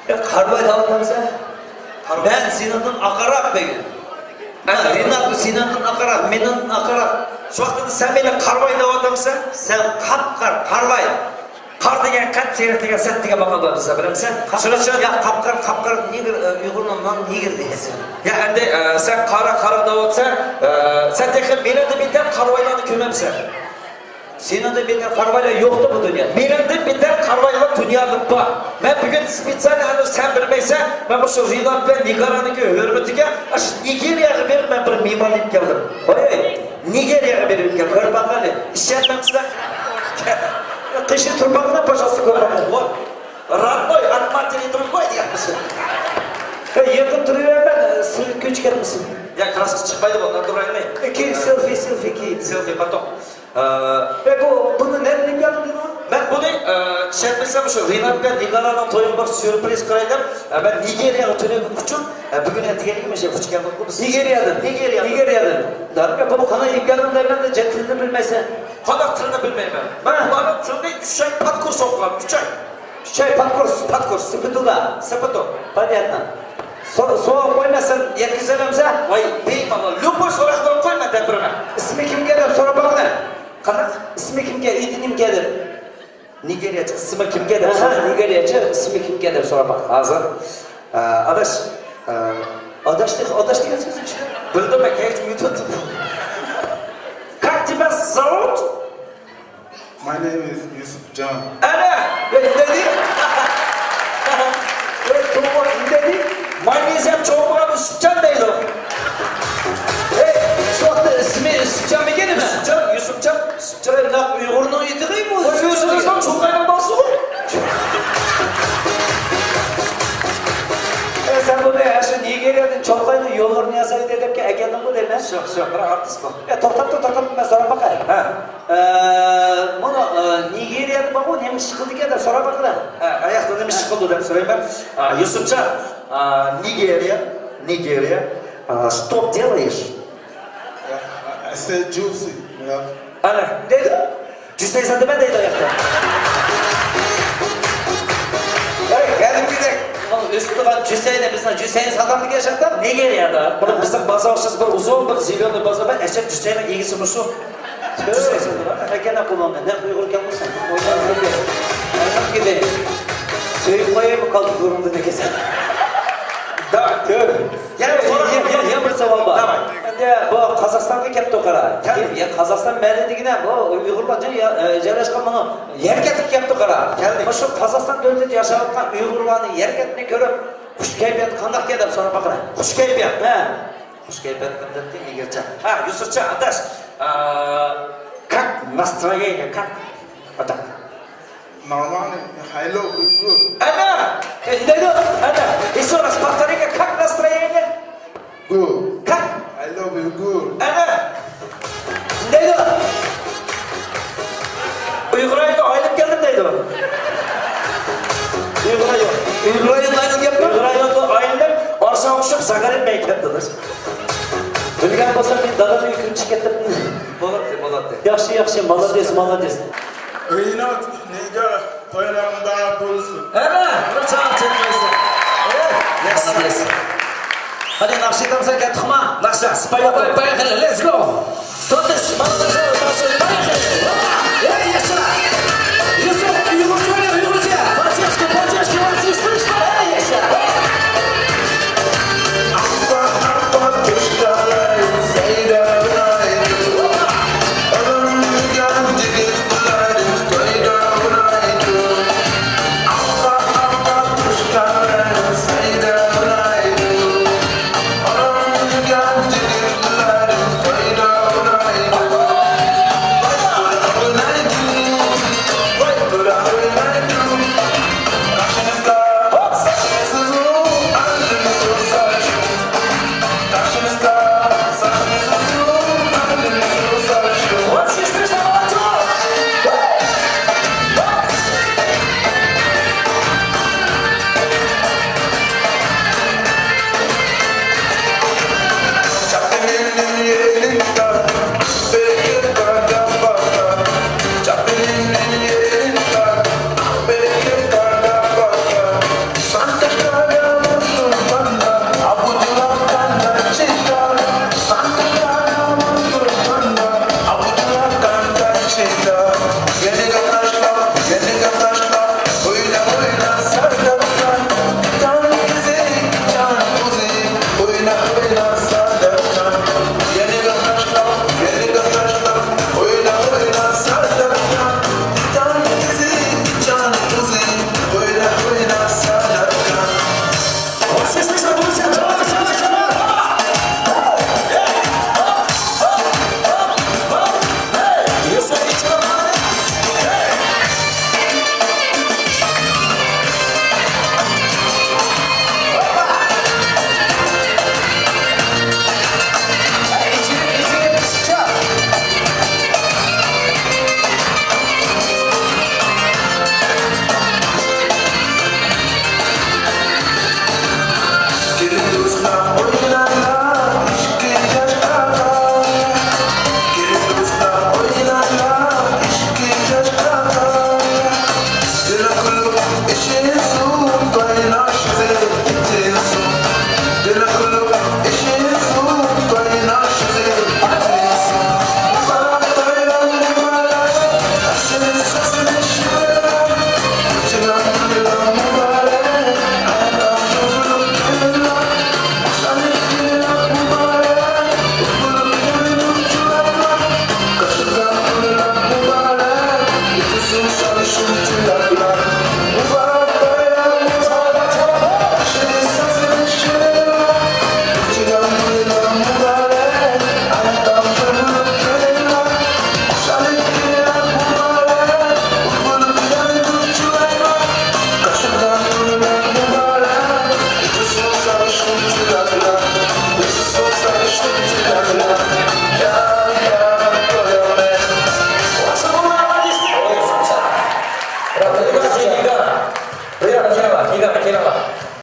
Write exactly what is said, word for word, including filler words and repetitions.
قارىۋاي دەۋاتامسەن؟ مەن سېنىڭدىن ئاقاراق بۈگۈن. ھە، رىنات، سېنىڭدىن ئاقاراق، مېنىڭدىن ئاقاراق. شۇ ۋاقىتتا سەن مېنى قارىۋاي دەۋاتامسەن؟ سەن قاپقارا، قارىۋاي. قار دېگەن قەد، سېرىق دېگەن سەت دېگەن ماقال بار بىزدە، بىلەمسەن؟ شۇنىڭ ئۈچۈن يا قاپقارا، قاپقارا نېگىر، ئە، ئۇيغۇرنىڭ نان نېگىر دەيسەن. يا ئەمدى، ئە، سەن قارا، قارا دەۋاتىسەن، ئە، سەن تېخى مېنىڭدىن بىتەر قارىۋايلارنى كۆرمەپسەن. سېنىڭدىن بىتەر قارىۋايلار يوقتۇ بۇ دۇنيادا. مېنىڭدىن بىتەر قارىۋايلار دۇنيادا بار. مەن بۈگۈن سپېتسىيالنى ئەنە سەن بىلمەيسەن، مەن مۇشۇ رىنات بىلەن نىگارانىڭكى ھۆرمىتىگە ئاشۇ نىگېرىيەگە بېرىپ مەن بىر مېھمان ئېلىپ كەلدىم. قوي، نىگېرىيەگە بېرىپ كەلدىم. بىر باقايلى. ئىشەنمەمسىلەر؟ قېشىدا تۇرۇپ باقىڭلار، пожалуйста، كۆرۈپ باقىڭلار. رودنوي، ئاتماتىنى تۇرۇپ قوي دېگەنمىسىز؟ يېقىن تۇرۇۋەرمە، سىلكى كۆچۈپ كەتمىسۇن. يا، كراسكا چىقمايدۇ بۇ، ناتۇرالنى. كېيىن سېلفى، سېلفى كېيىن. سېلفى، پاتوق. ئە، ئە، بۇ، بۇنى نەدىن ئېلىپ كەلدىڭ دېدىڭ؟ مەن بۇنى، ئە، ئىشەنمىسەم، شۇ رىنات بىلەن نىگارانىڭ تويىغا بىر سۈرپرىز قىلاي دەپ، ئە، مەن نىگېرىيەگە تۈنۈگۈن ئۇچۇپ، ئە، بۈگۈن ئەتىگەنلىكى مۇشۇ ئۇچۇپ كەلدىم. نىگېرىيەدىن؟ نىگېرىيە. نىگېرىيەدىن. دادىكە، بۇنى قانداق ئېلىپ كەلدىڭ دەيمەن، جەت تىلىنى بىلمەيسەن. قانداق تىلنى بىلمەيمەن؟ مەن ئۇلارنىڭ تىلىنى ئۈچ ئاي پات كۇرس ئوقۇغان، ئۈچ ئاي. ئۈچ ئاي پات كۇرس؟ پات كۇرس، سىپىتۇدا. سىپىتو. Понятно. سو-، سوراپ قويماسان يەتكۈزەلەمسەن؟ ۋاي، بىمالال، любой سوراق بىلەن قوي، مەن دەپ بېرىمەن. ئىسمى كىمكەن دەپ سوراپ باقىنە. قانداق؟ ئىسمى كىمكەن، ئېتى نېمىكەن دەپ. نىگېرىيەچە ئىسمى كىمكەن دەپ. ئاھا، سوراپ. نىگېرىيەچە ئىسمى كىمكەن دەپ سوراپ باق. ھازىر. ئە، ئاداش، ئە، ئاداش دېگەن، ئاداش دېگەن سۆزنى چۈشىنەم. بىلدىم، مەن كەچ ئۇنتۇپ. Как тебя зовут? My name is Yusufjan. ئەنە! ئەي، نېمە دېدى؟ ئەي، توۋا، نېمە دېدى؟ My name is يۈسۈپجان دەيدۇ. ئەي، شۇ ۋاقىتتا ئىسمى يۈسۈپجانمىكەن نېمە؟ يۈسۈپجان، يۈسۈپجان، يۈسۈپجان. نەق ئۇيغۇرنىڭ ئېتىغىمۇ؟ ئۇ يۈسۈپجان چوڭقاينىڭ بالىسىغۇ. ئەي، سەن بۇنى ئاشۇ نىگېرىيەدىن چوڭقاينىڭ يوللىرىنى ياسايدۇ دەپكە ئەكەلدىڭغۇ دەيمەن. شوق، شوق، بىر ئارتىس بۇ. ئەي، توختاپ تۇر، توختاپ تۇر، مەن سوراپ باقاي. ھە. ئە، مانا، ئە، نىگېرىيەدە بارغۇ، نېمە ئىش قىلىدىكەن دەپ سوراپ باقىلا. ھە، ئاياقتا نېمە ئىش قىلىدۇ دەپ سورايمەن. ئە، يۈسۈپجان، ئە، نىگېرىيە، نىگېرىيە، ئە، что делаешь؟ I say juicy. ئەنە، دەيدۇ. جۈسەي ساتىمەن دەيدۇ ئاياقتا. ھەي، كەلدىمگىدەك. مانا ئۆسۈپ تۇرغان جۈسەينى، بىزنىڭ جۈسەينى ساتامدىكەن شەختەر؟ نىگېرىيەدە. بۇنىڭ بىزنىڭ بازار ئوخشاش بىر ئۇزۇن، بىر زېلёنىي بازار بار، ئەشەت جۈسەينىڭ ئىگىسى مۇشۇ. جۈسەي ساتىدۇ. ئەكەنە قولۇڭنى، نەق ئۇيغۇر ئىكەن بۇ سەن. ئويناپ كېتەي. سۆيۈپ قويايمۇ قالدى بۇرۇندىن دېگەن. داۋاي. يەنە بىر سوراق. يەنە، يەنە بىر سوئال بار. داۋاي. ئەمدى بۇ قازاقىستانغا كەپتۇ قارا. كەلدى. يا، قازاقىستان مەلى دېگىنە بۇ ئۇيغۇرلار جاي، يا، ئە، جايلاشقان مانا يەركەنتكە كەپتۇ قارا. كەلدى. مانا شۇ قازاقىستان دۆلىتىدە ياشاۋاتقان ئۇيغۇرلارنى يەركەنتنى كۆرۈپ خۇش كەيپىيات قانداقكەن دەپ سوراپ باقىلا. خۇش كەيپىيات. ھە. خۇش كەيپىيات قانداقكەن نېگىرچە. ھە، يۈسۈپجان ئاداش. ئە، как настроение, как? ئاداش. Нормально, I love you, good. ئەنە! ئە، نېمە دەيدۇ؟ ئەنە! Ещё раз повторите, как настроение? Good. Как? I love you, good. ئەنە! نېمە دەيدۇ؟ ئۇيغۇر رايونىغا ئايلىنىپ كەلدىم دەيدۇ. ئۇيغۇر رايون. ئۇيغۇر رايونىغا ئايلىنىپ كەپتۇ. ئۇيغۇر رايونىغا ئايلىنىپ، ئارشاڭ ئوخشاپ ساغىرىپ مەن كەپتۇ. بىلگەن بولسام، مېنى دادامنىڭ ئۆيىگە كىرىپ چىقىپ كەتتىم. بولاتتى، بولاتتى. ياخشى، ياخشى، مالادېس، مالادېس. رىنات، نىگار، بايراملار بولسۇن. ئەنە، بىر چاڭ چەكلەيسەن. ئەي، ياخشى. مالادېس. قېنى، ناخشا ئېيتامسەن، كەتتۇقما؟ ناخشا، سىپايى. Поехали, let's go! To'xtash, молодежь, поехали! Эй, яша! Yusuf, uyg'urcha o'yna, uyg'urcha! Поддержка, поддержка, поддержка, слышно? Эй, яша! كېلىڭلار، كېلىڭلار، كېلىڭلار.